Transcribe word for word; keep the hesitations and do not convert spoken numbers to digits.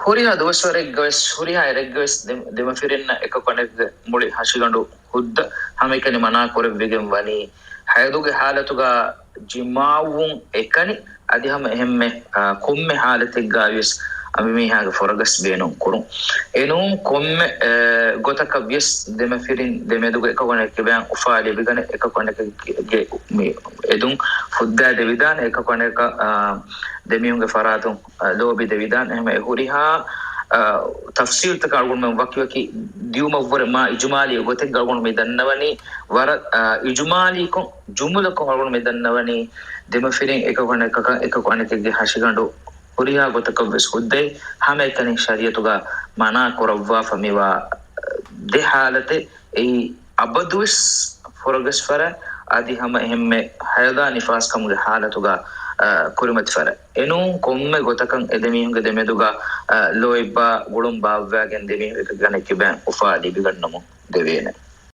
ހުރިހާ ދުވަސްވަރެއްގަވެސް، ހުރިހާ އެރެއްގަވެސް ދެ-، ދެމަފިރިންނަށް އެކަކު އަނެކެއްގެ މުޅި ހަށިގަނޑު ހުއްދަ ހަމައެކަނި މަނާ ކުރެވިގެން ވަނީ. ހައިޟުގެ ހާލަތުގަ ޖިމާޢުވުން އެކަނި އަދި ހަމަ އެހެންމެ، އާ، ކޮންމެ ހާލަތެއްގަވިޔަސް އަނބިމީހާގެ ފުރަގަސް ބޭނުން ކުރުން. އެނޫން ކޮންމެ، އާ، ގޮތަކަށް ވިޔަސް ދެމަފިރިން ދެމެދުގަ އެކަކު އަނެކެއްގެ ބަޔަށް އުފާ ލިބިގަނެ، އެކަކު އަނެކެއްގެ މި އެދުން ފުއްދާ ދެވިދާނެ، އެކަކު އަނެކަށް، އާ، ދެމީހުންގެ ފަރާތުން ލޯބި ދެވިދާނެ. އެހެން ހުރިހާ، އާ، ތަފްސީލްތަކަށް އަޅުގަނޑުމެން ވަކިވަކި ދިޔުމަށްވުރެ މާ އިޖުމާލީ ގޮތެއްގަ އަޅުގަނޑު މި ދަންނަވަނީ، ވަރަށް، އާ، އިޖުމާލީކޮށް، ޖުމުލަކޮށް އަޅުގަނޑު މި ދަންނަވަނީ، ދެމަފިރިން އެކަކު އަނެކަކަށް، އެކަކު އަނެކެއްގެ ހަށިގަނޑު ހުރިހާ ގޮތަކަށްވެސް ހުއްދައެއް ހަމައެކަނި ޝަރީޢަތުގަ މަނާ ކުރައްވާފަ މިވާ ދެ ހާލަތެއް. އެއީ އަބަދުވެސް ފުރަގަސް ފަރާތް އަދި ހަމަ އެހެންމެ ހައިޟާ ނިފާސްކަމުގެ ހާލަތުގަ، އާ، ކުރިމަތި ފަރާތް. އެނޫން ކޮންމެ ގޮތަކަށް އެދެމީހުންގެ ދެމެދުގަ، އާ، ލޯތްބާ ގުޅުން ބާއްވާގެން ދެމީހުން އެކަކު އަނެކެއްގެ ބަޔަށް އުފާ ލިބިގަންނަމުން ދެވޭނެ.